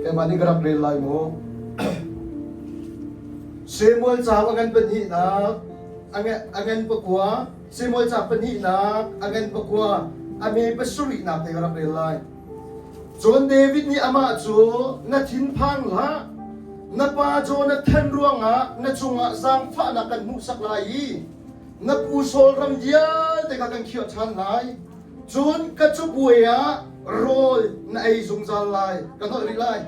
Keimah nih ka rak rel lai mu. Samuel cauk a ngan pahnihnak, a ngan pakua, Samuel cauk pahnihnak, a ngan pakua, a me pasarihnak te ka rak rel lai. Cun David nih amah cu na thinphang hlah, na pa Jonathan ruangah na cungah zaangfahnak kan hmuhsak lai i na pu Saul ram vialte kha kan khiah ṭhan lai. Cun ka cabuai ah rawl na ei zungzal lai, ka hngalh rih lai.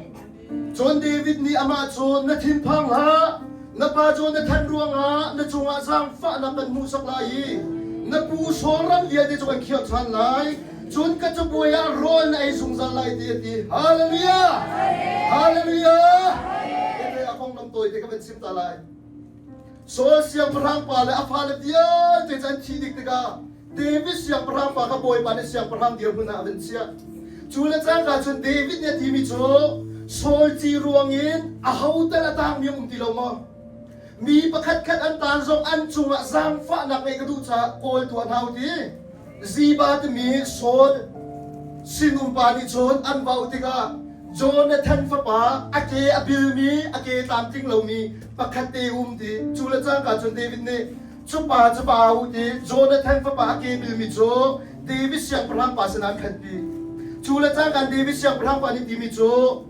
Cun David nih amah cu na thinphang hlah, na pa Jonathan ruangah na cungah zaangfahnak kan hmuhsak lai i na pu Saul ram vialte cu kan khiah ṭhan lai. Cun ka cabuai ah rawl na ei zungzal lai ti a ti. Hallelujah! Hallelujah! Ete a konglam tawite ka van chim ta lai. Saul siangpahrang pa le a fale vialte cu an thih dik tikah David siangpahrang pa kha Bawipa nih siangpahrang dirhmun ah a van chiah. Cu le cangka cun David nih a timi cu Saul ci ruangin aho tal a tangmi a um ti lo maw? Mi pakhat khat an tan zong an cungah zaangfahnak ngeih ka duh caah kawl tuah hna u ti. Ziba timi Saul sinum pa nih cun an vauh tikah Jonathan fapa a ke a bilmi a ke tlamtling lomi pakhat te um ti cu le cangka cun David nih cu pa cu pa u ti Jonathan fapa a ke bilmi cu David siangpahrang pa sinah an khanpi cu le cangka David siangpahrang pa nih timi cu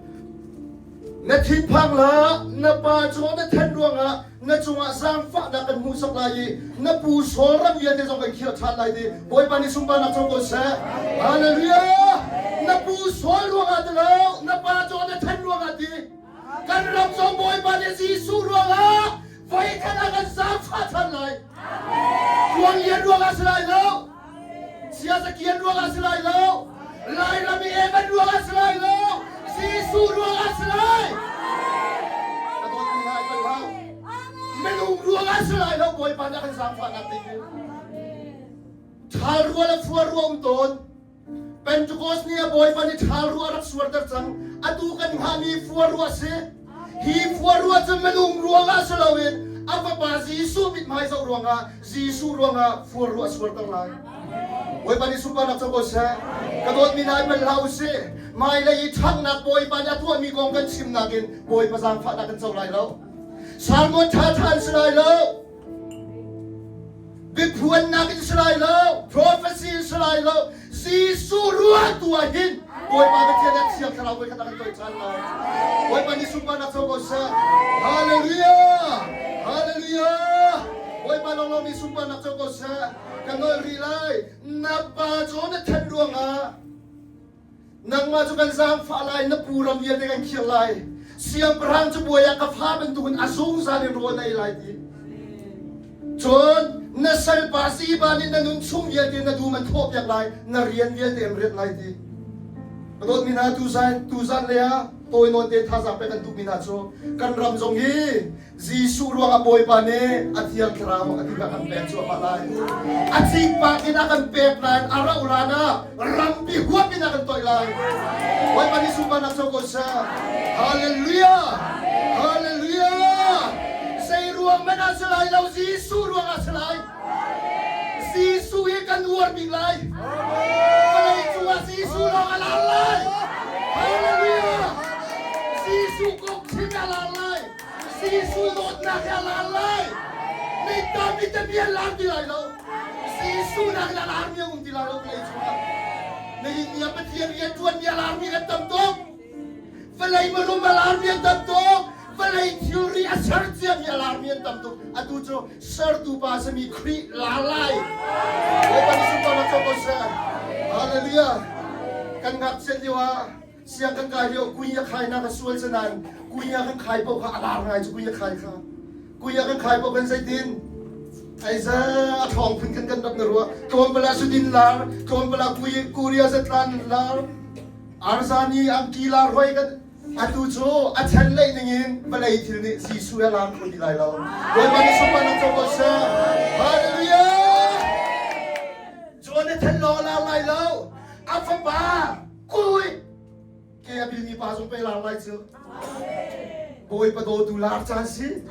Na thinphang hlah, na pa cu na then ruangah na cungah zaangfahnak kan hmuhsak lai i na pu Saul ram vialte zong kan khiah ṭhan lai ti Bawipa nih sunparnak co ko seh. Hallelujah! Na pu Saul ruangah ti lo, na pa cu na then ruangah ti. Kan ram zong Bawipa nih Jesuh ruangah voikhat ah kan zaangfah ṭhan lai. Tluang lian ruangah si lai lo. Siazakian ruangah si lai lo. Lairam i Evan ruangah si lai lo. Jesuh ruangah si lai. Ka dawtmi hna i bal hau. Minung ruangah si lai lo Bawipa nih a kan zaangfahnak ding hi. Ṭhal rual a fuar ruah um tawn. Pentecost ni ah Bawipa nih ṭhal ruah a rak suarter cang. Atu kan hngahmi fuar ruah a si. Hi fuar ruah cu minung ruangah si loin a fapa Jesuh mithmai zoh ruangah Jesuh ruangah fuar ruah a suarter lai. Bawipa nih sunparnak co ko seh. Ka dawtmi hna i bal hlah u sih. Hmailei i ṭhanghnak Bawipa nih a tuahmi kong kan chimnak in Bawipa zaangfahnak kan co lai lo. Sermon ṭhaṭha an si lai lo. Biaphuannak in si lai lo, prophecy in si lai lo, Jesuh ruah tu ah hin Bawipa Pathian ah Thiang Thlarau voi khat a kan toih ṭhan lai. Bawipa nih sunparnak co ko seh. Hallelujah! Hallelujah! Bawipa lawnglawng nih sunparnak co ko seh. Ka nawl rih lai. Na pa cu na then ruangah Nangmah cu kan zaangfah lai, na pu ram vialte kan khir lai. Siangpahrang cu buai ah ka fa bantukin a zungzal in rawl na ei lai ti. Cun na salpa Ziba nih na nun chung vialte na dum an thawhpiak lai, na rian vialte an rianh lai ti. Ka dawtmi hna tuzan tuzan lei ah tawi nawn te thazaang pek kan duhmi hna cu kan ram zong hi Jesuh ruangah Bawipa nih a Thiang Thlarau a ti a kan pek cuahmah lai. A cikpak in a kan pek nain a rauh hlan ah rampi huap in a kan toih lai. Bawipa nih sunparnak co ko seh. Hallelujah! Hallelujah! Zei ruang men ah si lai lo, Jesuh ruangah si lai. Jesuh hi kan uar bik lai. Vawlei cungah Jesuh lawng a lar lai. Hallelujah! Jesuh kong chim a lar lai. Jesuh dawtnak he a lar lai. Mi tampi te mi an lar ti lai lo. Jesuh nak in a larmi a um ti lai lo vawlei cungah. Nihin ni ah Pathian rian ṭuanmi a larmi kan tam tuk. Vawlei mirum a larmi an tam tuk. Vawlei thilri a ser ciami a larmi an tam tuk. Atu cu sertu pa simi Khrih lar lai. Bawipa nih sunparnak co ko seh. Hallelujah. Kan ngakchiat lio ah siang kan kai lio kui a khai na ka sual sanan kui a kan khai paoh kha a lar ngai cu kui a khai kha kui a kan khai paoh kan zeitin aiza a thawng phun kan kan rak na ruah tlawmpala sudin lar tlawmpala kui korea zatlan lar arzani angki lar hoi kan atu cu a chan lei ningin vawlei thil nih Jesuh he lar kho ti lai lo Bawipa nih sunparnak co ko seh Hallelujah Jonathan lawng a lar lai lo a fapa Kui! Ke a bilmi pa zong pe lar lai cu. Bawipa dawtu lar caan si.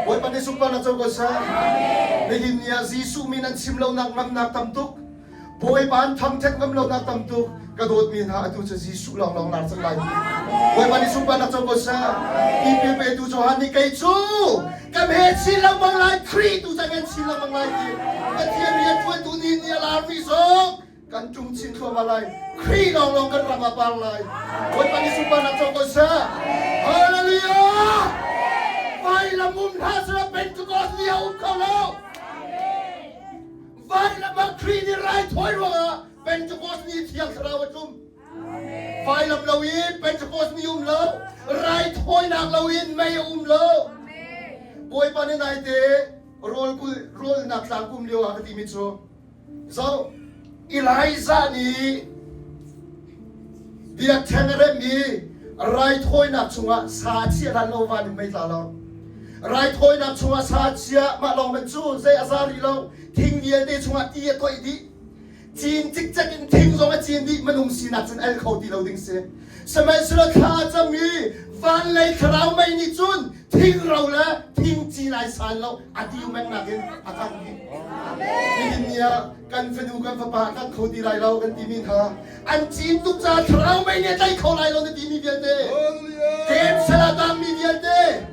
Bawipa nih sunparnak co ko seh. Nihin ni ah Jesuh min an chim lonak ngamnak tam tuk. Bawipa an thangṭhat ngam lonak tam tuk. Ka dawtmi hna, atu cu Jesuh lawnglawng lar cang lai. Bawipa nih sunparnak co ko seh. Tipil petu Johan nih kei cu ka hme chin lengmang lai, Khrih tu ca ngan chin lengmang lai ti. Pathian rian ṭuantu nih ni a larmi zong kan ṭum chin thluahmah lai. Khrih lawnglawng kan ram ah par lai. Bawipa nih sunparnak co ko seh. Hallelujah! Vailam um hlah seh Pentecost ni a um kho lo. Vailam ah Khrih nih raithawi ruangah Pentecost ni Thiang Thlarau a tlum. Vailam loin Pentecost ni um lo, raithawinak loin mei a um lo. Bawipa nih naite rawl kul rawlnak tlang kum lio ah ka timi cu zo Elijah nih biakṭheng a remh i raithawinak chungah sa chia hlan lo van in mei tla lo. Raithawinak chungah sa chia mah lawng man cu zei a za rih lo thing vialte chungah ti a toih dih. Cin cikcek in thing zong a cin dih minung sinak cun el kho ti lo ding si. Sihmanhsehlaw thla a cam i van lei thlarau mei nih cun thing ro le thing cin ai san lo a tiu meng nakin a kang dih. Nihin ni ah kan fanu kan fapa a kang kho ti lai lo kan timi hna an cin tuk caah thlarau mei nih a tlai kho lai lo na timi vialte kem sal ah tangmi vialte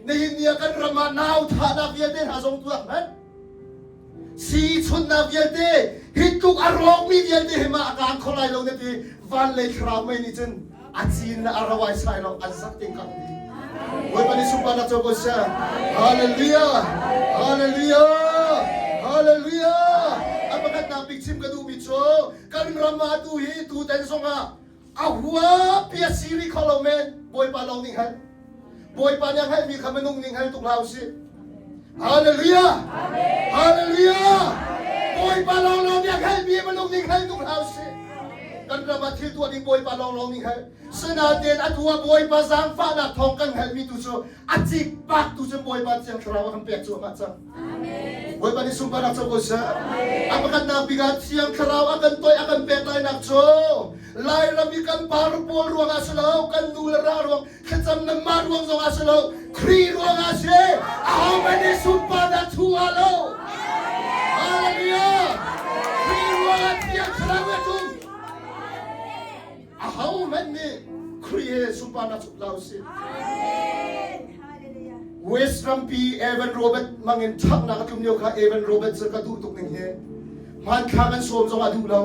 nihin ni ah kan ram ah nau thahnak vialte hna zong tuak hmanh Si chunnak vialte hi tluk a rawkmi vialte hi mah a kang kho lai lo na ti van lei thlarau mei nih cun a cin le a ro ai sai lo an zak ting kang dih. Bawipa nih sunparnak co ko seh. Hallelujah! Hallelujah! Hallelujah! A pakhatnak bik chim ka duhmi cu kan ram ah tu hi tutan zongah a hua pi a si rih kho lo men Bawipa lawng nih hngalh. Bawipa nih a hngalhmi kha minung nih hngal tuk hlah usih. Hallelujah! Hallelujah! Bawipa lawnglawng nih a hngalhmi minung nih hngal tuk hlah usih. Kan ram ah thil tuah ding Bawipa lawnglawng nih hngalh. Sinain atu ah Bawipa zaangfahnak thawng kan hngalhmi tu cu a cikpak tu cu Bawipa Thiang Thlarau a kan pek cuahmah cang. Bawipa nih sunparnak co ko seh. A pakhatnak bik ah Thiang Thlarau a kan toih a kan pek lainak cu Lairam i kan pa pawl ruangah si lo, kan nu le ra ruang, thlacam nanmah ruang zongah si lo, Khrih ruangah si. Ahohmanh nih sunparnak thu ah lo. Hallelujah! Khrih ruangah Thiang Thlarau a tum. Ahohmanh nih Khrih he sunparnak chuk hlah usih. West rampi Evan Robert mangin ṭhangnak a tlum lio kha Evan Robert cu ka duh tuk ning hi. Hmanthlak an sawm zong a duh lo.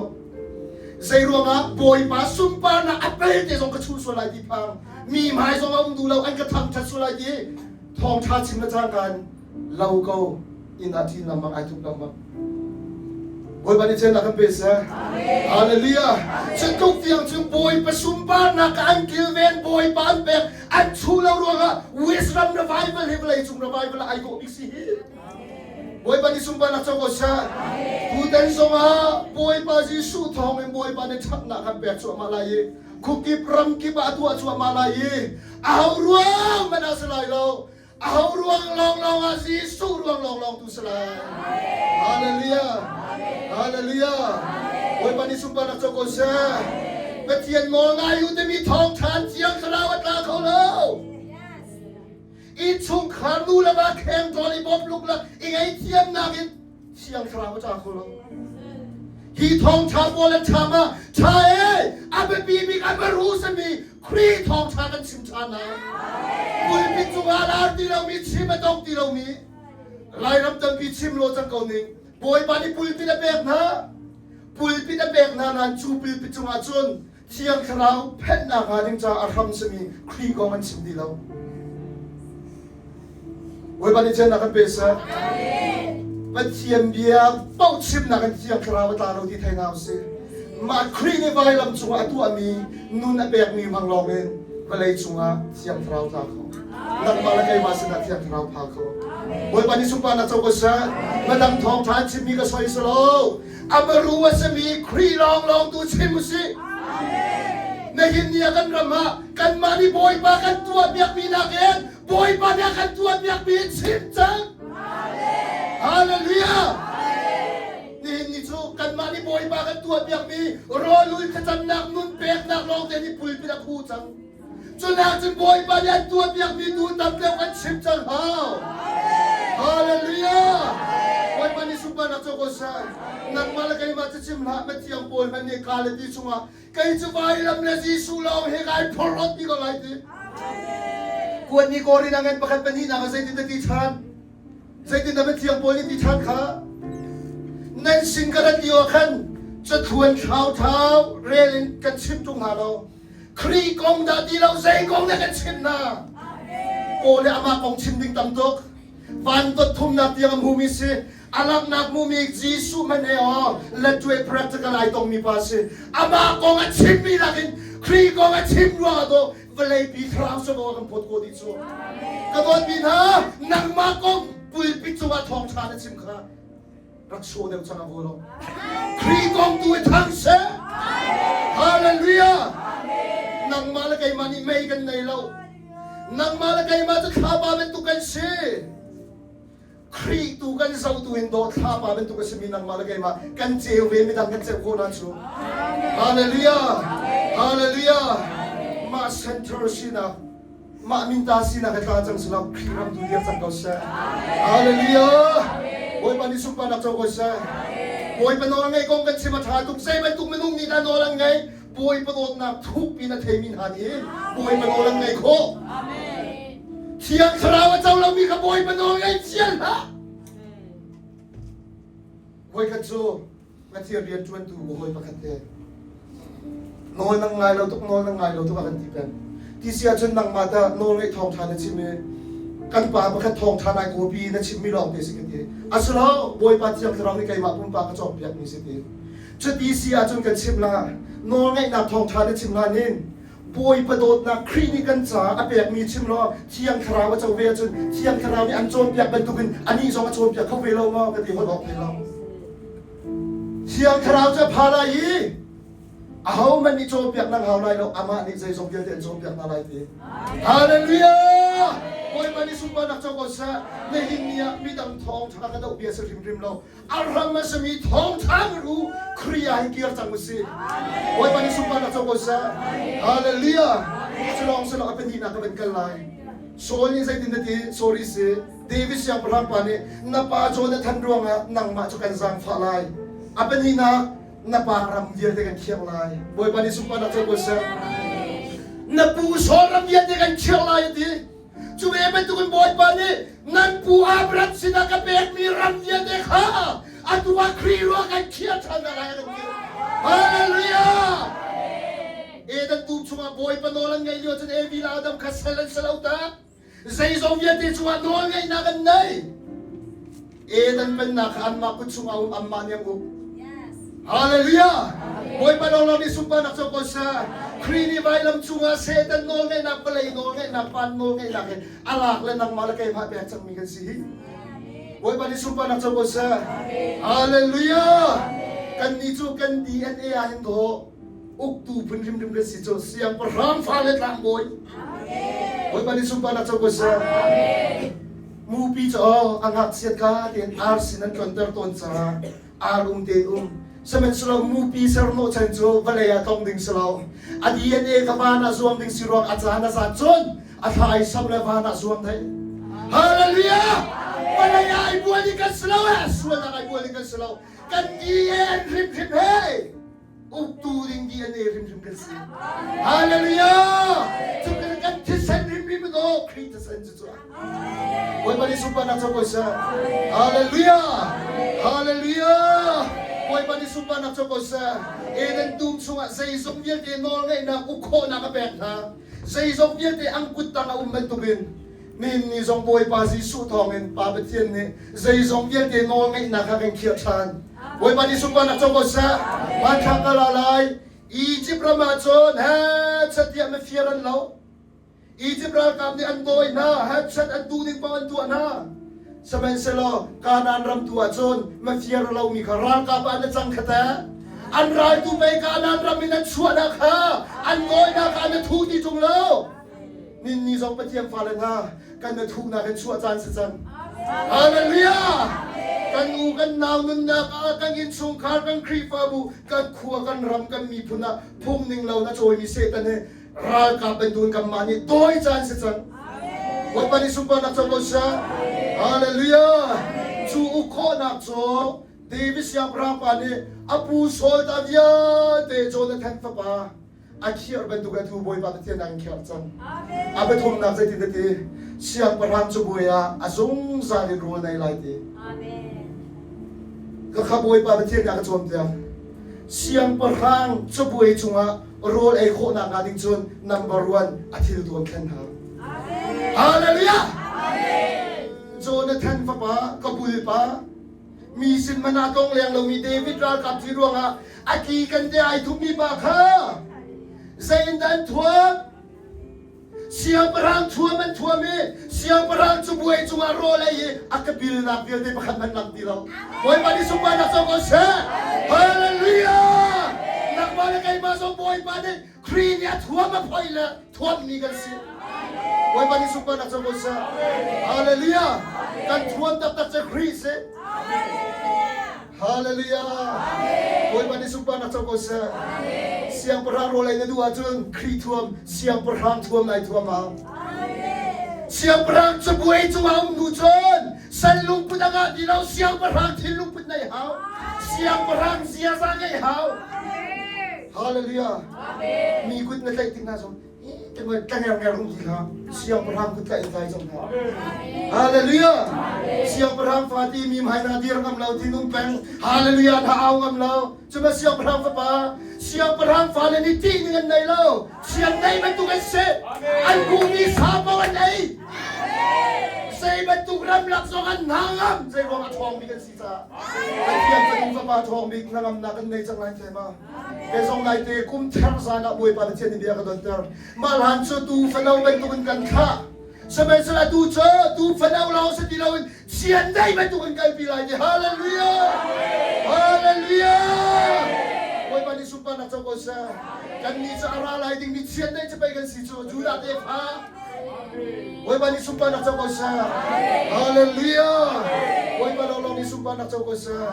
Zei ruangah Bawipa sunparnak a pel te zong ka chuh sual lai ti phang. Mi hmai zong a um duh lo an ka thangṭhat sual lai ti thawngṭha chim le cangkan lo ko inn ah ṭin lengmang ai thup lengmang. Bawipa nih ceunak kan pe seh. Hallelujah. Cutluk tiang cun Bawipa sunparnak an kilven Bawipa an pek an chuh lo ruangah West ram revival hi vawlei cung revival ah ai dawh bik si hi. Bawipa nih sunparnak co ko seh. Tutan zongah Bawipa Jesuh thawng in Bawipa nih ṭhatnak kan pek cuahmah lai i khuakip ramkip ah a tuah cuahmah lai i aho ruang hmanh ah si lai lo. Aho ruang lawnglawng ah Jesuh ruang lawnglawng tu si lai. Hallelujah. Hallelujah. Bawipa nih sunparnak co ko seh. Pathian nawl ngai u timi thawngṭha Thiang Thlarau a tla kho lo. Innchungkhar nu le va kheng ṭawl i bawmh luklak i ngaihthiamnak in Thiang Thlarau a tla kho lo. Hi thawngṭha pawl an ṭha ma? Ṭha e! A biapi bik a biaru simi Khrih thawngṭha kan chim ṭhan lai. Pulpit cungah lar ti lomi, chim a dong ti lomi, Lairam tampi chim law cang ko ning. Bawipa nih pulpit a pek hna. Pulpit a pek hna nain cu pulpit cungah cun Thiang Thlarau phenhnak hnga ding caah a hram simi Khrih kong an chim ti lo. Bawipa nih ceunak kan pe seh. Pathian bia paoh chimnak in Thiang Thlarau a tla lo ti thei hna usih. Mah Khrih nih vailam cungah a tuahmi nun a pekmi hmang lawngin vawlei cungah Thiang Thlarau tla kho. Nangmah le keimah sinah Thiang Thlarau pha kho. Bawipa nih sunparnak co ko seh. Madang thawngṭha chimmi ka soi si lo. Amaru a simi Khrih lawnglawng tu chim usih. Nihin ni ah kan ram ah kanmah nih Bawipa kan tuah piakmi nakin Bawipa nih a kan tuahpiakmi in chim cang. Hallelujah. Nihin ni cu kanmah nih Bawipa kan tuahpiakmi rawlul thlacamnak nun peknak lawng te nih pulpit a khu cang. Cunak cun Bawipa nih an tuahpiakmi tu tam deuh kan chim cang hau. Hallelujah. Bawipa nih sunparnak. sunparnak co ko seh. Nangmah le keimah cu chim hlah, Mathiang Paul hmanh nih Galati chungah kei cu vailam le Jesuh lawng he kai phorhlawt ti ko lai ti. Kuan ni Korin ah ngan pakhat pahnihnak ah zeitin na ti ṭhan? Zeitin dah Mathiang Paul nih ti ṭhan kha? Nan sin ka rat lio ah khan cathluan thlau rel in kan chim ṭung hna lo. Khrih kong dah ti lo zei kong dah kan chim hna? Paul le amah kong chim ding tam tuk. Van dot thumnak tiang a hmumi si. A langhnak hmumi Jesuh hmanh he aw letwe practical ai tongmi pa si. Amah kong a chimmi nakin Khrih kong a chim ruangah dawh vawleipi thlarau savo a kan phawt ko dih cu. Ka dawtmi hna, nangmah kong pulpit cungah thawngṭha na chim kha rak show deuh cang a vaw lo. Khrih kong tu i thang seh. Hallelujah. Nangmah le keimah nih mei kan nei lo. Nangmah le keimah cu thlapa bantuk kan si. Khrih tu kan zoh tu in dawt thlapa bantuk a simi nangmah le keimah kan ceu ve midang kan ceu khawh na cu. Hallelujah. Hallelujah. Mah center sinak mah minta sinak he tla cang selaw Khrih ram tu dir cang ko seh. Hallelujah. Bawipa nih sunparnak co ko seh. Bawipa nawl ngeih kong kan chim a ṭha tuk. Zei bantuk minung nih dah nawl an ngeih? Bawipa dawtnak thuk piin a theimi hna nih Bawipa nawl an ngeih khawh. Thiang Thlarau a co lomi kha Bawipa nawl ngei chial hlah. Voikhat cu Pathian rianṭuantu hawi pakhat te nawl nang ngai lo tuk nawl nang ngai lo tuk a kan ti peng. Ti si ahcun nangmah tah nawl ngeih thawngṭha na chim i kan pa pakhat thawngṭha nai kawpi na chimmi lawng te si ka ti. Asilo Bawipa Thiang Thlarau nih keimah pumpak ka cawkpiakmi si ti. Cuti si ahcun kan chimh la nawl ngeihnak thawngṭha na chim hlan in Bawipa dawtnak Khrih nih kan caah a pekmi chim law Thiang Thlarau a co ve ahcun Thiang Thlarau nih an cawnpiak bantukin anih zong a cawnpiak kho ve lo maw ka ti holh awk thei lo. Thiang Thlarau cu a pha lai i ahohmanh nih cawnpiak nan hau lai lo amah nih zeizong vialte an cawnpiak hna lai ti. Hallelujah! Bawipa nih sunparnak co ko seh. Nihin ni ah midang thawngṭha ka doh bia si hrimhrim lo. A ram a simi thawngṭha ru Khrih ah hin kir cang usih. Bawipa nih sunparnak co ko seh. Hallelujah! Culawng silo a pahnihnak ka van kal lai. Saul nih zeitin na ti? Sorry si. David siangpahrang pa nih na pa Jonathan ruangah nangmah cu kan zaangfah lai. A pahnihnak na pa ram vialte kan khiak lai. Bawipa nih sunparnak co ko seh. Na pu Saul ram vialte kan khiak lai a ti. Cu ve bantukin Bawipa nih nan pu Abraham sinah ka pekmi ram vialte kha atu ah Khrih ruang kan khiah ṭhan hna lai a kan ti. Hallelujah! Eden dum chungah Bawipa nawl an ngaih lio cun Evi le Adam kha sal an si lo tak. Zeizong vialte cungah nawl ngeihnak an nei. Eden pennak kha anmah kut chungah um anmah nih an uk. Hallelujah! Bawipa lawnglawng nih sunparnak co ko seh. Khrih nih vailam cungah Satan nawlngeihnak, vawlei nawlngeihnak, van nawlngeihnak he a lak le nangmah le keimah pek cangmi kan si hi. Bawipa nih sunparnak co ko seh. Hallelujah! Kannih cu kan DNA ah hin dawh uktu phun hrimhrim kan si cu siangpahrang fale tlangbawi. Bawipa nih sunparnak co ko seh. Mupi cu a ngakchiat ka tein ar sin an tlonter tawn caah ar um te um sihmanhsehlaw mupi serhnawh chan cu vawlei ah tlong ding si lo a DNA kha van ah zuang ding si ruang a caan a zat cun a thla ai sam le van ah zuang thei hallelujah vawlei ah ai bual ding kan si lo eh sualnak ai bual ding kan si lo kan DNA hrimhrim he uktu ding DNA hrimhrim kan si hallelujah cu kan kan thisen hrimhrim do Khrih thisen cu cu Bawipa nih sunparnak co ko seh hallelujah hallelujah Bawipa nih sunparnak co ko seh Eden dum chungah zeizong vialte nawlngeihnak uk khawhnak a pek hna zeizong vialte ang kut tang a um bantukin Nihin ni zong Bawipa Jesuh thawngin Pa Pathian nih zeizong vialte nawlngeihnak kha kan khiah ṭhan. Bawipa nih sunparnak co ko seh. Hmanthlak ka la lai. Egypt ram ah cun hechet tiah mifir an lo. Egypt ralkap nih an dawi hna, hechet an duh ning paoh an tuah hna. Sihmanhsehlaw Kanaan ram tu ah cun mafir a lomi kha ralkap ah an i cang kha teh. An raltu pei Kanaan ram in an chuahnak kha an dawinak kha an i thu ti ṭung lo. Ninni zong Pathian fale hna kan na thuhnak in chuah caan si cang. Hallelujah! Kan u kan nau nunnak ah kan innchungkhar kan Khrihfabu kan khua kan ram kan miphun ah phung ning lo na cawimi Satan he ralkap bantuin kanmah nih dawi caan si cang. Bawipa nih sunparnak co ko seh. Hallelujah! Cu uk khawhnak cu. David siangpahrang pa nih a pu Saul ta vialte Jonathan fapa a khiar bantuk atu Bawipa Pathian an khiar cang. A pathumnak zeitin na ti? Siangpahrang cabuai ah a zungzal in rawl nei lai ti. Ka kha Bawipa Pathian nih a ka cawnpiak. Siangpahrang cabuai cungah rawl ei khawhnak hnga ding cun number one a thil tuan thlen hna. Hallelujah! Jonathan fapa ka bulpa mi sin man ah tong leng lomi David ralkap thi ruangah a ki kan te ai thupmi pa kha zei in dah an thuam? Siangpahrang thuam an thuam i siangpahrang cabuai cungah rawl ei i a ka bilnak vialte pakhat hmanh lang ti lo. Bawipa nih sunparnak co ko seh. Hallelujah! Nangmah le keimah zong Bawipa nih Khrih nih a thuam a phoih le thuammi kan si. Bawipa nih sunparnak co ko seh. Hallelujah! Kan thuam taktak cu Khrih si. Hallelujah! Bawipa nih sunparnak co ko seh. Siangpahrang rawl ei na duh ahcun Khrih thuam, siangpahrang thuam nai thuam hau. Siangpahrang cabuai cungah um hnu cun sal lungput a ngah ti lo, siangpahrang thinlungput nei hau. Siangpahrang ziaza ngeih hau. Hallelujah! Mi kut na tlaih tik hna zong tlanger um ti hlah siangpahrang kut tlaih in tlai cang hna hallelujah siangpahrang fa ti mi hmai na dir ngam lo thin um peng hallelujah na au ngam lo cuma siangpahrang fapa siangpahrang fa le nih tih ning an nei lo siang nei bantuk an si an hmuhmi sa paoh an ei zei bantuk ramlak zong an hna ngam zei ruang a ṭhawngmi kan si caah Pathian fanu fapa ṭhawng bik hnangamnak kan nei cang lai the ma Kei zong naite kum thar zan ah Bawipa Pathian nih bia ka donter. Mah hlan cu tuu fano bantukin kan thlah. Sihmanhsehlaw atu cu tuu fano lawng si ti loin chiandeih bantukin kalpi lai ti. Hallelujah! Hallelujah! Bawipa nih sunparnak co ko seh. Kannih cu a ra lai dingmi chiandeih cu pei kan si cu Judah tefa. Bawipa nih sunparnak co ko seh. Hallelujah! Bawipa lawnglawng nih sunparnak co ko seh.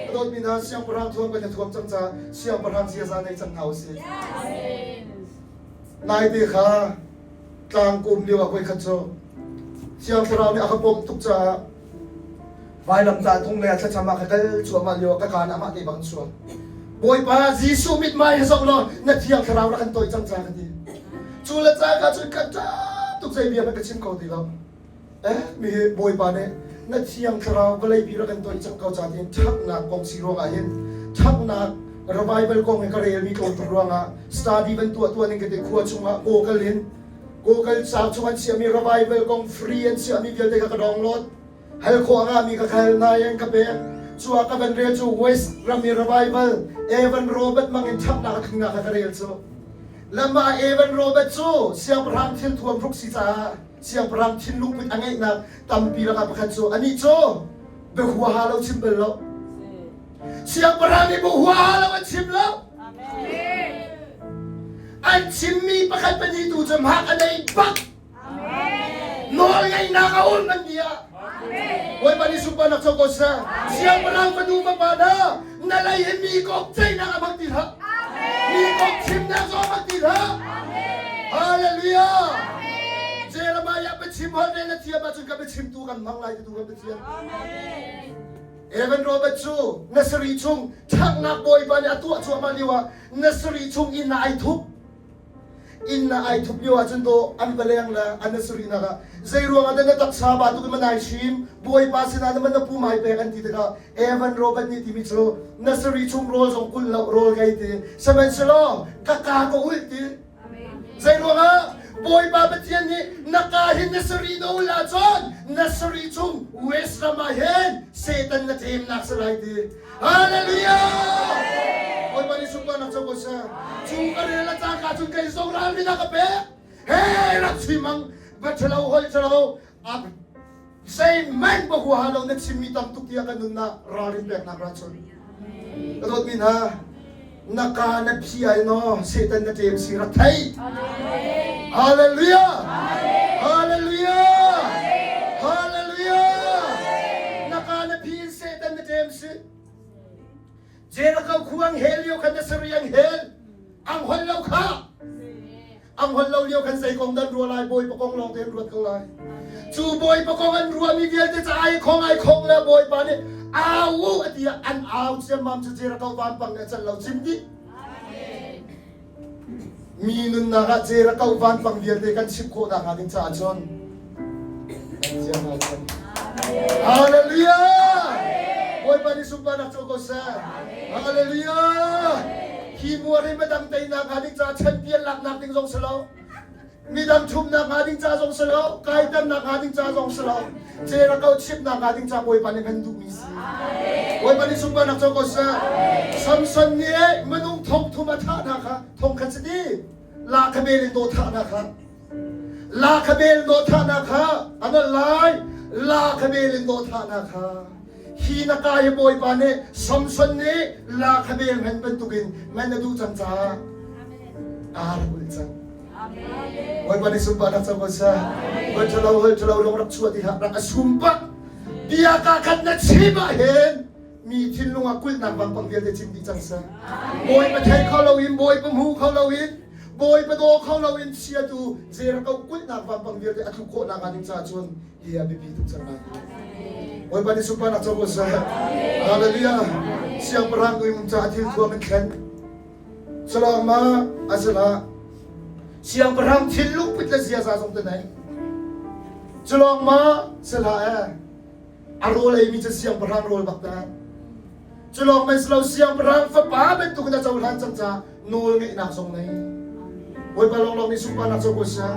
Ka dawtmi hna, siangpahrang thuam kan i thuam cang caah siangpahrang ziaza nei cang hna usih. Naite kha tlang kum lio ah voikhat cu Thiang Thlarau nih a ka pom tuk caah vailamtah tung le thlacam ah ka kal cuahmah lio ah ka kaan amah te bang chuak. Bawipa Jesuh mithmai hi zoh law na Thiang Thlarau rak kan toih cang ca ka ti. Cu le ca ka cun ka ṭap tuk zei bia hmanh ka chim kho ti lo. Eh mi hi Bawipa nih na Thiang Thlarau vawlei pi rak kan toih cang ko ca tiin ṭhaknak kong si ruangah hin ṭhaknak revival kong hi ka relmi tlawm tuk ruangah study van tuah tuah ning ka ti khua chungah Google in Google ca chung an chiahmi revival kong free an chiahmi vialte kha ka download hal khawh a ngahmi ka khal nain ka pek cu ah ka van rel cu West ram i revival Evan Robert mang in ṭhaknak a tlungnak kha ka rel cu lamah Evan Robert cu siangpahrang thil thuam hruk si caah siangpahrang thinlung put a ngeihnak tampi lakah pakhat cu anih cu bia huaha lo chim bal lo siangpahrang nih bia huaha lo an chim lo an chimmi pakhat pahnih tu cu hmak a nei bak Nawlngeihnak a um an ti ah Bawipa nih sunparnak co ko seh. Siangpahrang fanu fapa hna na lei hi mi kong ceihnak a hmang ti hlah. Mi kong chimnak zong a hmang ti hlah. Hallelujah. Jeremiah biachim holh rel na thiam ahcun ka biachimtu kan hmang lai titu kan Pathian. Evan Robert cu nasari chung ṭhangnak Bawipa nih a tuah cuahmah lio ah nasari chung inn ah ai thup. Inn ah ai thup lio ahcun dawh an va leng le an i sarihnak ah zei ruangah dah na taksa ba tuk in man ai hrim Bawipa sinah na man na pum ai pek an ti tikah Evan Robert nih timi cu na sarih chung rawl zong kulh lo rawl ngei ti sihmanhsehlaw ka ka ka ulh ti zei ruangah Bawipa Pathian nih na ka hin na sarih na ulh ahcun na sarih chung West ram ah hin Satan na ṭemnak si lai ti Hallelujah! Bawipa nih sunparnak co ko seh. Cu ka rel a cangka cun kei zong ralrin a ka pek. He rak chimang va ṭhalo hoi ṭhalo a zeihmanh ba huaha lo na chimmi tam tuk tiah kan nunnak ralrin peknak ra chun. Ka dawtmi hna, na ka na phi ai no Satan na ṭem si rak thei. Hallelujah! Hallelujah! Hallelujah! Na ka na phi in Satan na ṭem si. Jericho khu ang hel lio khan na sari ang hel. Ang hol lo kha. Ang hol lo lio khan zei kong dan rua lai bawipa kong lawng te an ruat ko lai. Cu bawipa kong an ruahmi vialte ca ai khong ai khong le bawipa nih Au u a ti ah an au ciammam cu Jericho vampang nih a celh lo cim dih. Mi nunnak ah Jericho vampang vialte kan chimh khawh nakhnga ding caah cun Hallelujah! Bawipa nih sunparnak co ko seh. Hallelujah! Hi muar hi midang teinak hnga ding caah champion laknak ding zong si lo. Midang ṭhumnak hnga ding ca zong si lo. Kaiternak hnga ding ca zong si lo. Jericho chimnak hnga ding ca Bawipa nih kan duhmi si. Bawipa nih sunparnak co ko seh. Samson nih minung thong thum a thah hna kha thong khat si ti. La kha bel in daw thah hna kha. La kha bel in daw thah hna kha an lai. La kha bel in daw thah hna kha. Hi na ka hi Bawipa nih Samson nih la kha bel ngan bantukin ngan a duh cang caah aa rak ulh cang. Bawipa nih sunparnak cang ko seh. Hoi ṭhalo hoi ṭhalo lung rak chuah ti hlah rak a sum bak. Bia ka khat na chim ah hin mi thinlung ah kulhnak vampang vialte chim dih cang seh. Bawipa thei kho loin Bawipa hmu kho loin Bawipa daw kho loin chiatu Jericho kulhnak vampang vialte a tluk khawh nakhnga ding caah cun hi a biapi tuk cang lai. Bawipa nih sunparnak co ko seh. Hallelujah. Siangpahrang nuimum caah thil thuam in thlen. Salawng ma asala siangpahrang thinlung put le ziaza zong te nei. Culawng ma sala e a rawl eimi cu siangpahrang rawl bak ta. Culawng man silo siangpahrang fapa bantuk in a cohlan cang caah nawl ngeihnak zong nei. Bawipa lawnglawng nih sunparnak co ko seh.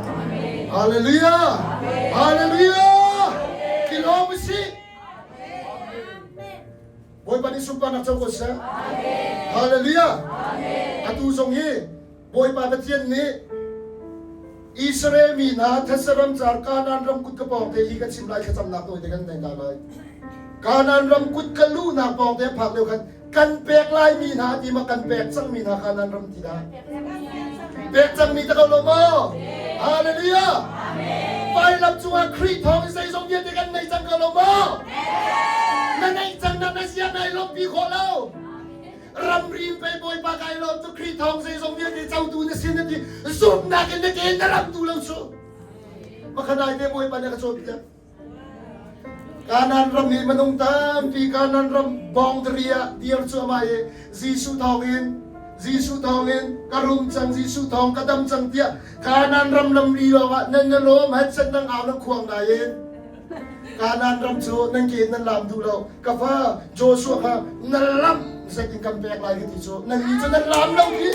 Hallelujah! Hallelujah! I lawm usih. Bawipa nih sunparnak co ko seh. Hallelujah! Atu zong hi Bawipa Pathian nih Israel mi hna thetse ram car Kanaan ram kut ka pawng te hi ka chim lai thlacamnak tawi te kan nei ta lai. Kanaan ram kut ka luhnak pawng te phak lio khan kan pek lai mi hna ti ma kan pek cang mi hna Kanaan ram ti dah. Pek cang mi ta ko lo maw? Hallelujah! Vailam cungah Khrih thawng in zeizong vialte kan nei cang ko lo maw? Na neih cang na na zia nai lawmpi khawh lo. Ramri in pei Bawipa kai lawm tu Khrih thawng zeizong vialte cotu na sin na ti zumhnak in na ke na ram tu lo cu. Makhanai te Bawipa nih a ka cawnpiak. Kanaan ram i minung tampi Kanaan ram boundary ah dir cuahmah i Jesuh thawngin Jesuh thawngin ka rum cang Jesuh thawng ka dam cang tiah Kanaan ram lamri lawngah nan na lawm headset nan au nan khuang nain Kanaan ram cu nan ke in nan lam duh lo ka fa Joshua kha na lam zet in kan pek lai ka ti cu nan ni cu nan lam lo ti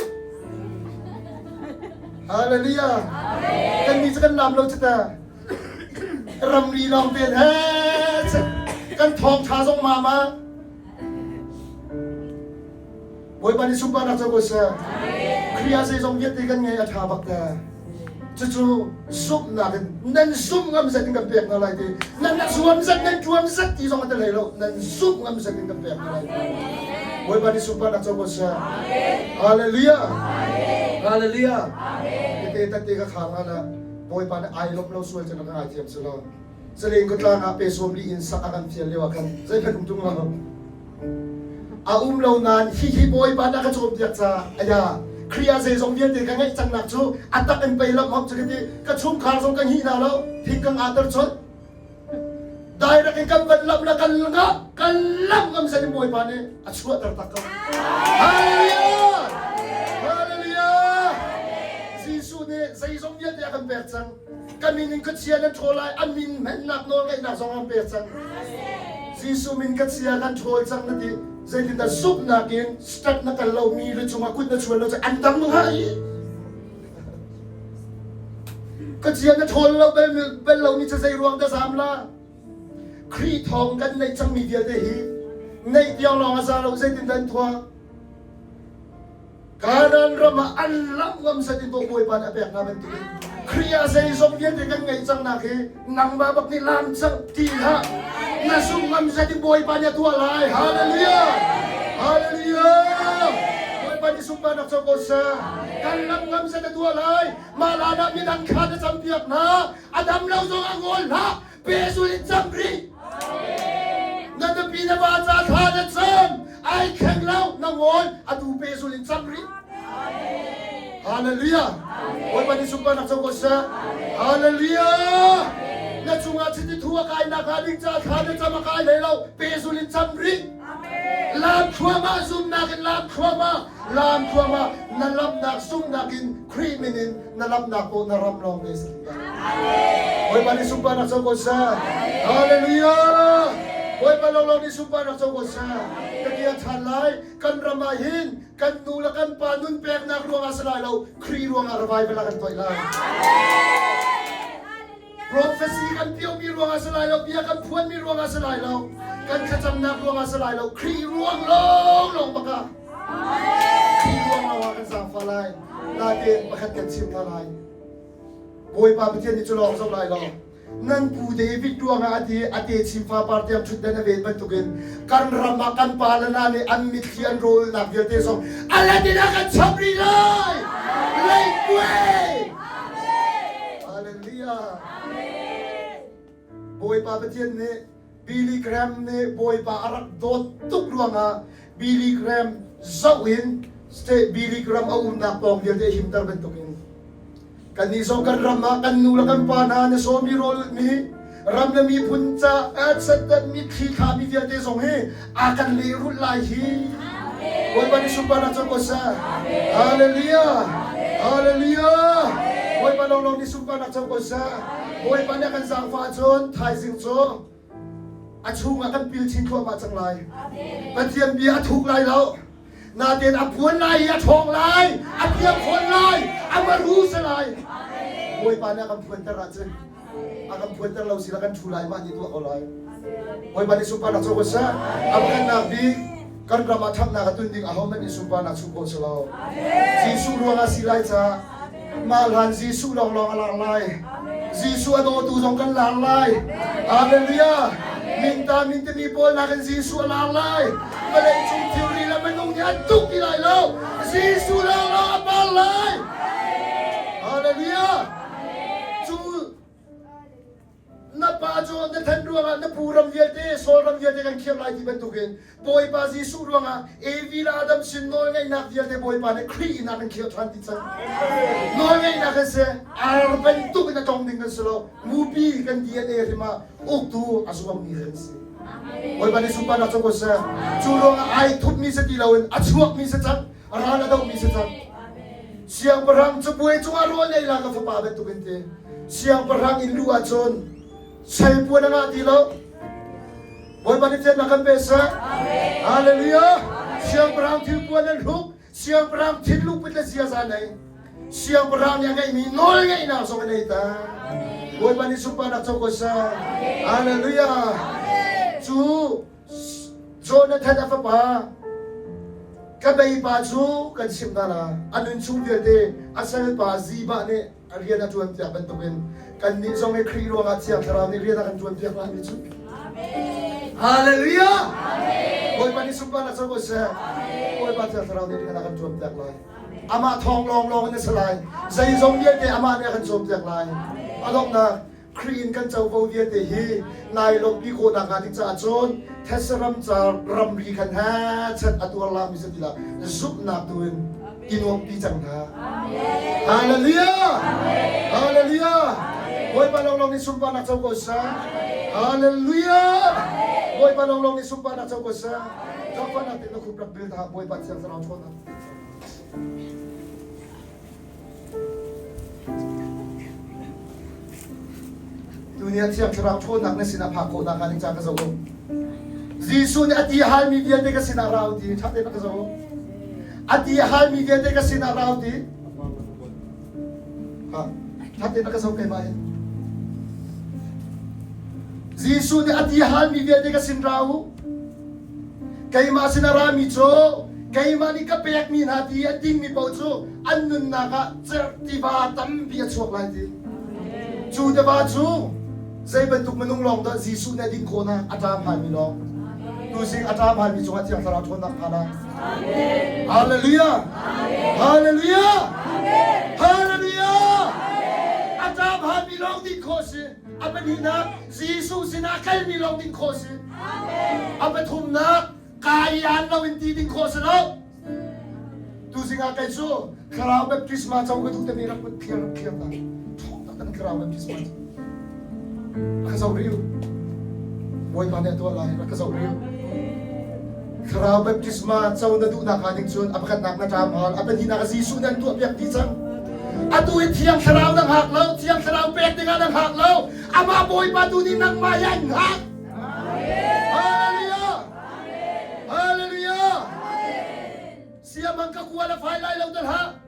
Hallelujah kan ni cu kan lam lo cu ta Ramri lawng te he kan thawngṭha zong mama. Bawipa nih sunparnak co ko seh. Khrih ah zeizong vialte kan ngei a ṭha bak te. Cucu zumhnak in nan zumh ngam zat in kan pek hna lai ti. Nan zuam zat nan ṭuam zat ti zong a tel hlei lo. Nan zumh ngam zat in kan pek hna lai ti. Bawipa nih sunparnak co ko seh. Hallelujah. Hallelujah. Tete tate ka khang la Bawipa nih ai lawmh lo sual cu na ka ngaithiam si lo. Zaleng khuatlang ah pe sawm li in sak a kan fial lio ah khan zeihmanh um tung lo. A um lo nain hihi Bawipa nih a ka cawnpiak caah aya Khrih ah zeizong vialte ka ngeih cangnak cu a tak in pei lamh hop cu ka ti ka chungkhar zong ka hngih hna lo thing ka ngahter chot direct in kan van lamh la kan ngah kan lamh ngam sen in Bawipa nih a chuahter tak ko. Hallelujah! Hallelujah! Jesuh nih zeizong vialte a kan pek cang. Ka min in khuachia nan ṭhawl lai, a min hmennak nawlngeihnak zong an pek cang. Jesuh min ka chia kan ṭhawl cang na ti. Zeitindah zumhnak in step na kal lo mi lu cungah kut na chuan lo cu an dam hnga i. Khuachia na ṭhawl lo bel, bel lomi cu zei ruang dah zaam la? Khrih thawng kan neih cangmi vialte hi neih tiang lawng a za lo zeitindah an tuah? Kanaan ram ah an lamh ngam set in Bawipa nih a pek hna bantukin Khrih ah zeizong vialte kan ngeih cangnak hi nangmah bak nih lam cang ti hlah na zumh ngam set in Bawipa nih a tuah lai hallelujah hallelujah Bawipa nih sunparnak co ko seh kan lam ngam set a tuah lai mah lan ah midang kha na campiak hna a dam lo zong a ngawl hlah pehzul in cam rih na nupi na va ca thla na cam ai kheng lo na ngawl atu pehzul in cam rih Hallelujah Bawipa nih sunparnak co ko seh Hallelujah. Na cungah chiti thu a kai nak hnga ding caah thla na cam a kai hlei lo. Pehzul in cam rih. Lam thluahmah zumnak in lam thluahmah lam thluahmah na lamnak zumnak in Khrih min in na lamnak paoh na ram lawng te si. Bawipa nih sunparnak co ko seh. Hallelujah. Bawipa lawnglawng nih sunparnak co ko seh. Ka ti a ṭhan lai. Kan ram ah hin kan nu le kan pa nun peknak ruangah si lai lo, Khrih ruangah revival ah kan tuah lai. Prophecy kan piomi ruangah si lai lo, bia kan phuanmi ruangah si lai lo, kan thlacamnak ruangah si lai lo, Khrih ruang lawnglawng bak ah. Khrih ruang lawng ah kan zaangfah lai. Nain pakhat kan chim hna lai. Bawipa Pathian nih cu lawng zoh lai lo. Nan pu David ruangah a ti a te chin fapar tiang ṭhutdan a ven bantukin kan ram ah kan pa le na nih an mitthli an rawlnak vialte zong a let in a kan chap rih lai. Leikuai! Hallelujah. Bawipa Pathian nih Billy Graham nih Bawipa a rak dawt tuk ruangah Billy Graham zoh in state Billy Graham a umnak pawng vialte himter bantukin kannih zong kan ram ah kan nu le kan pa hna na sawmi rawlmi ram le miphun ca mitthli thlami vialte zong hi a kan lehrulh lai hi Bawipa nih sunparnak co ko seh Hallelujah Hallelujah Bawipa lawnglawng nih sunparnak co ko seh Bawipa nih a kan zaangfah ahcun thaizing cu a chungah kan pil chin thluahmah cang lai. Pathian bia a thuk lai lo. Natein a puan lai i a ṭhawng lai, a piang fawn lai, a maru si lai. Bawipa nih a kan phuanter ahcun a kan phuanter lo si la kan ṭhu lai mah nih tuah ko lai. Bawipa nih sunparnak co ko seh. A pakhatnak bik kan ram ah ṭhatnak a tun ding ahohmanh nih sunparnak chuh khawh si lo. Jesuh ruangah si lai caah Mah hlan Jesuh lawnglawng a lar lai. Jesuh a dawtu zong kan lar lai. Hallelujah. Minta min timi pawl nakin Jesuh a lar lai. Vawlei cung thilri le minung nih an tuk ti lai lo. Jesuh lawnglawng a par lai. Hallelujah. Cu Na pa cu na than ruangah na pu ram vialte, Saul ram vialte kan khiam lai ti bantukin Bawipa Jesuh ruangah Evi le Adam sin nawlngeihnak vialte Bawipa nih Khrih in a kan khiah ṭhan ti cang. Nawlngeihnak kan si, ar bantuk in a tong ding kan si lo. Mupi kan DNA hrim ah uktu a zuammi kan si. Bawipa nih sunparnak co ko seh. Cu ruangah ai thupmi si ti loin a chuakmi si cang, ral a dohmi si cang. Siangpahrang cabuai cungah rawl ei la ka fapa bantukin ti. Siangpahrang inn luh ahcun salpuan a ngah ti lo. Bawipa nih thiannak kan pe seh. Hallelujah. Siangpahrang thilpuan an hruk, siangpahrang thinlung put le ziaza nei. Siangpahrang nih a ngeihmi nawl ngeihnak zong a nei ta. Bawipa nih sunparnak co ko seh. Hallelujah. Cu Jonathan a fapa ka beipa cu kan chimh hna la a nun chung vialte a salpa Ziba nih a rian a ṭuan piak bantukin kannih zong hi Khrih ruangah Thiang Thlarau nih rian a kan ṭuan piak lai mi cu. Hallelujah! Bawipa nih sunparnak co ko seh. Bawipa Thiang Thlarau nih rian a kan ṭuan piak lai. Amah thawng lawnglawng in a si lai. Zeizong vialte amah nih a kan cawmpiak lai. A donghnak Khrih in kan covo vialte hi nai lawmhpi khawhnak hnga ding caah cun Thessaram car ramri khan ha chat a tuar lami si ti zumhnak tu in i nuamhpi cang hna. Hallelujah! Hallelujah! Bawipa lawnglawng nih sunparnak co ko seh. Hallelujah! Bawipa lawnglawng nih sunparnak co ko seh. Zaangfahnak tein na khup rak bil ta Bawipa Thiang Thlarau ṭhawnnak. Tuni ah Thiang Thlarau ṭhawnnak na sinah phak khawhnak hnga ding ca ka zoh u. Jesuh nih a ti a halmi vialte ka sinah ra u ti ṭha tein ka zoh u. A ti a halmi vialte ka sinah ra u ti. Ha, ṭha tein ka zoh keimah hin. Jesuh nih a ti a halmi vialte ka sin ra u. Keimah sin a rami cu keimah nih ka pekmi hna ti a dingmi paoh cu an nunnak ah cerh tiva tampi a chuak lai ti. Cu tiva cu zei bantuk minung lawng dah Jesuh nih a din khawh hna? A ṭam halmi lawng. Tuzing a ṭam halmi cungah Thiang Thlarau ṭhawnnak phan ah. Hallelujah! Hallelujah! Hallelujah! A ṭam halmi lawng din khawh si. A pahnihnak Jesuh sinah kalmi lawng ding khawh si. A pathumnak kai lo in ti ding khawh si lo. Tuzing ah kei cu thlarau baptisma co ka duh timi rak put clear rak clear ta. Thawng tak thlarau baptisma. Rak ka zoh rih u. Bawipa nih a tuah lai. Rak ka zoh rih u. Thlarau baptisma co na duhnak hnga ding cun a pakhatnak na ṭam hal, a pahnihnak ah Jesuh nih an tuahpiak dih cang. Atu hi Thiang Thlarau na hngak lo, Thiang Thlarau pek dingah na hngak lo. Amah Bawipa tu nih nangmah hi an hngak. Hallelujah! Hallelujah! Siamang ka kual a fai lai lo tel hlah.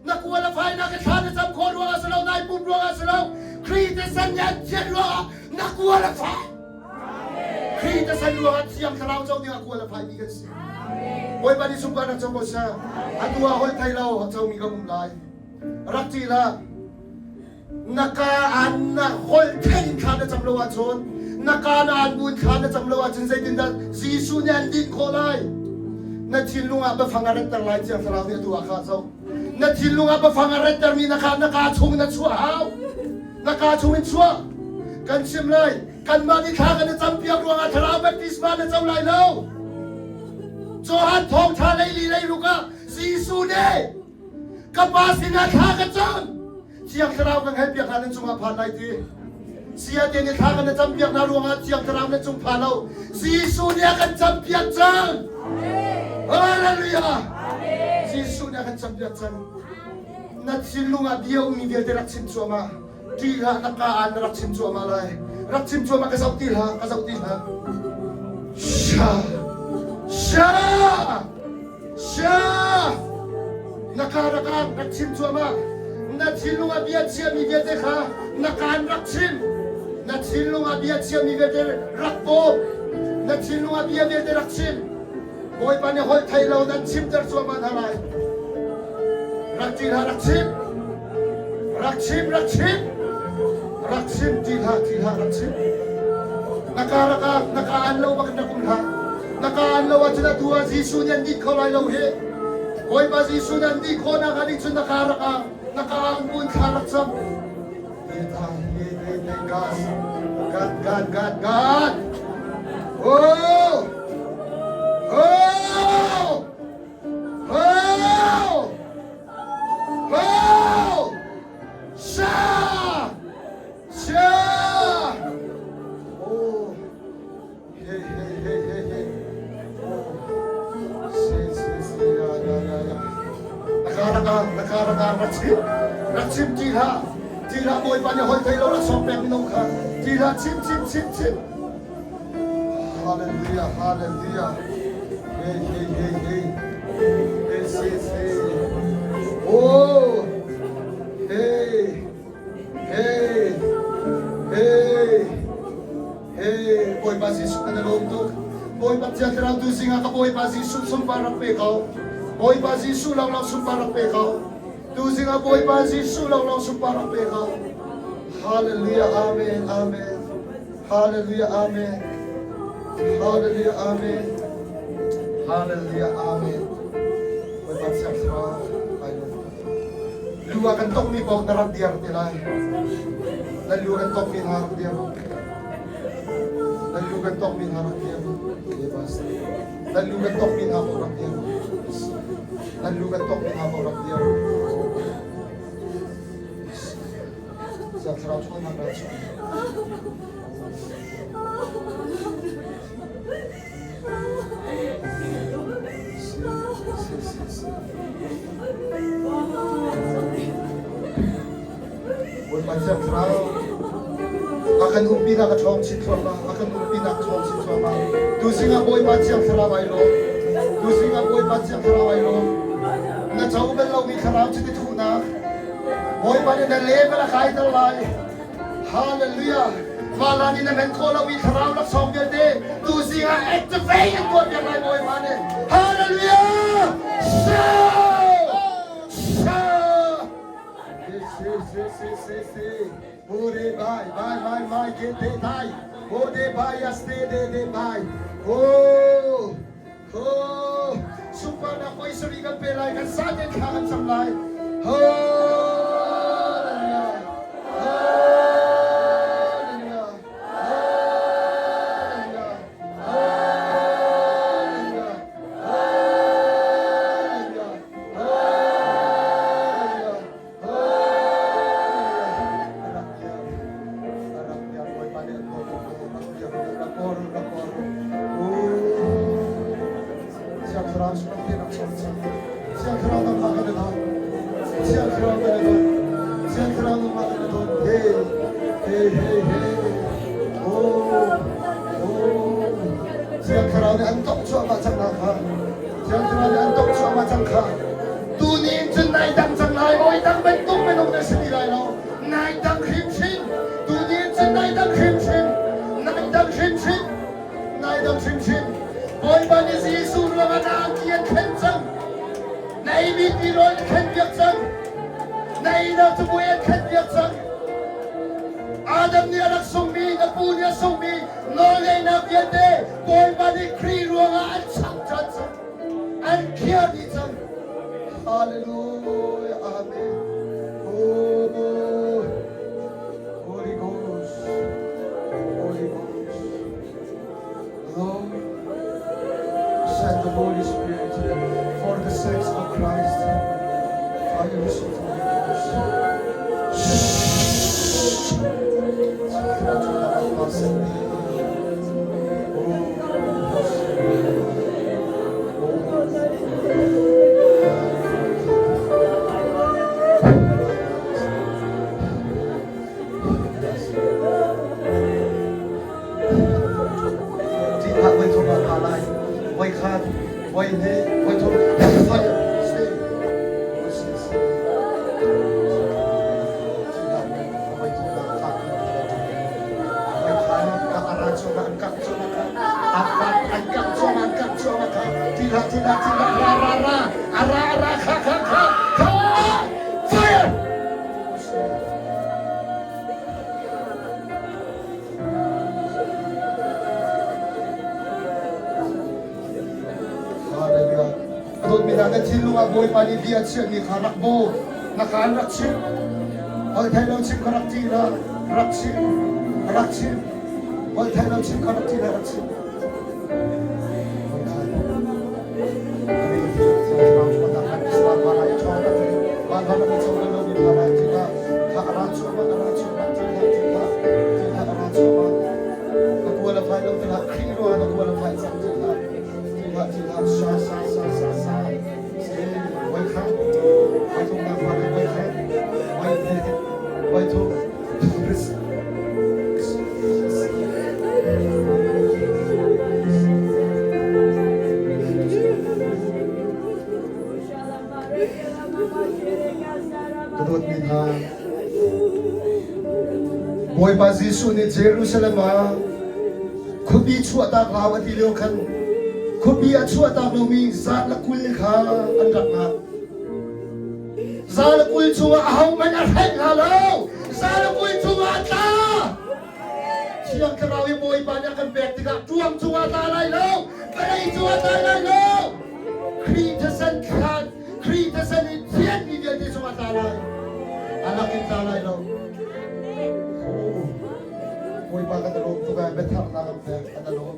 Na kual a fai nak i thla na cam khawh ruangah si lo, nai pum ruangah si lo, Khrih te san nih an thian ruangah na kual a fai. Khrih te san ruangah Thiang Thlarau co dingah kual a faimi kan si. Bawipa nih sunparnak co ko seh. Atu ah holh thei lo comi kan um lai. Rak ṭih hlah. Na ka an na holh thei in thla na cam lo ahcun na ka na an bu in thla na cam lo ahcun zeitindah Jesuh nih an din khawh lai? Na thinlung ah biafang a retter lai Thiang Thlarau nih atu ah kha zoh. Na thinlung ah biafang a rettermi na kha na kaa chung na chuah hau. Na kaa chung in chuah. Kan chim lai. Kanmah nih thla kan i campiak ruangah thlarau baptisma na co lai lo. Johan thawngṭha leili leiruk ah Jesuh nih ka pa sinah thla ka cam. Thiang Thlarau kan helpiak hna nan cungah phan lai ti. Saya te nih thla kan na campiak hna ruangah Thiang Thlarau nan cung phan lo. Jesuh nih a kan campiak cang. Hallelujah. Jesuh nih a kan campiak cang. Na thinlung ah bia ummi vialte rak chim cuahmah. Ṭih hlah na ka aan na rak chim cuahmah lai. Rak chim cuahmah ka zoh ti hlah, ka zoh ti hlah. Sha! Sha! Sha! Na ka rak aan rak chim cuahmah. Na thinlung ah bia chiami vialte kha na kaan rak chim. Na thinlung ah bia chiami vialte rak bawm. Na thinlung ah bia vialte rak chim. Bawipa nih holh thei lo nan chimter cuahmah hna lai. Rak ṭih hlah, rak chim. Rak chim, rak chim. Rak chim, ṭih hlah, ṭih hlah, rak chim. Na ka rak ah, na ka an lo bak in rak um hlah. Na ka an lo ahcun atu ah Jesuh nih an dih kho lai lo hih. Bawipa Jesuh nih an dih khawhnak ah nih cun na ka rak ah, na ka ang buin thla rak cam. God, God, God, God. Oh! Oh! Oh! Oh! Sha! Sha! Oh! Hey, hey, hey, hey, hey. Oh. Si, si, si, ya, ya, ya, ya. Nakaraka, nakaraka, rak chim, rak chim ti hlah. Ti hlah Bawipa nih holh thei lo rak sawk pek mino kha. Ti hlah chim, chim, chim, chim. Hallelujah, hallelujah. Hey, hey, hey, hey. Hey, si, si. Oh. Hey. Hey. Hey. Hey, Bawipa Jesuh kan i lawm tuk. Bawipa Thiang Thlarau tu zingah ka Bawipa Jesuh sunpar rak pe ko. Bawipa Jesuh lawnglawng sunpar rak pe ko. Tu zingah Bawipa Jesuh lawnglawng sunpar rak pe ko. Hallelujah, Amen, Amen. Hallelujah, Amen. Hallelujah, Amen. Hallelujah, Amen. Bawipa Thiang Thlarau, ai lawm. Lu ah kan tongmi paoh na rak diar te lai. Na lu kan tongmi hna rak diar. Na lu kan tongmi hna rak diar. Na lu kan tongmi hna paoh rak diar. Na lu kan tongmi hna paoh rak diar. Siang thlarau ṭhawnnak rak chuah. Si, si, si. Bawipa Thiang Thlarau, a kan umpinak a ṭhawng chin thluahmah, a kan umpinak a ṭhawng chin thluahmah. Tuzing ah Bawipa Thiang Thlarau ai lawm. Tuzing ah Bawipa Thiang Thlarau ai lawm. Na co bal lomi thlarau chiti thuhnak, Bawipa nih na level a kaiter lai. Hallelujah! Mah nih na men khawh lomi thlarau laksawng vialte tuzing ah activate in tuah piak lai Bawipa nih. Hallelujah! Shout! Shout! Si si si si si. Ho de bai bai bai mai ke te dai. Ho de bai as te de de bai. Ho ho sunparnak voi sari kan pe lai kan sa te thla kan cam lai. Hallelujah. Hallelujah. Hallelujah. Hallelujah. Hallelujah. Hallelujah. Hey, hey, hey. Oh, oh. Thiang Thlarau nih an tongh cuahmah cang hna kha. Thiang Thlarau nih an tongh cuahmah cang kha. Tuni in cun nai dang cang lai, oi dang bantuk minung na si ti lai lo. Nai dang hrimhrim. Tuni in cun nai dang hrimhrim. Nai dang hrimhrim. Nai dang hrimhrim. Bawipa nih Jesuh ruangah na angki an thlen cang. Na eimi tirawl na thlenpiak cang. Na einak cabuai an thlenpiak cang. Adam nih a rak sungmi, na pu nih a sungmi nawlngeihnak vialte Bawipa nih Khrih ruangah an chap ṭhan cang. An khiah dih cang. Hallelujah. Amen. Oh, Holy Ghost. Holy Ghost. Lord, send the Holy Spirit for the sake of Christ. I receive the Holy Ghost. Ṭihhlah voi thum ah kaa lai. Voi khat, voi hnih, voi thum. Fire, stay. Voi thum ah kha voi khat ka ara chungah an kak chungah kha an kak chungah an kak chungah kha ṭihhlah ṭihhlah ṭihhlah ra ra ra ara ara kha kha kha kha fire. Hallelujah. Dawtmi hna, na thinlung ah Bawipa nih bia a chiahmi kha rak baw. Na kaan rak chim. Holh lo chim kha rak ṭih hlah. Rak chim. Rak chim. Holh lo chim kha rak ṭih hlah. Rak chim. Ka dawtmi hna, Bawipa Jesuh nih Jerusalem ah khuapi chuahtak hau a ti lio khan khuapi a chuahtak lomi zat le 20 kha an rak ngah. 120 chungah ahohmanh a hrelh hna lo. 120 chungah a tla. Thiang Thlarau i Bawipa nih a kan pek tikah ṭuang cungah tla lai lo, vawlei cungah tla lai lo. Khrih thisen thlan, Khrih thisen i thianmi vialte cungah tla lai. A lakin tla lai lo. Bawipa kan i lawm tuk ai, biatharnak kan pek, kan i lawm.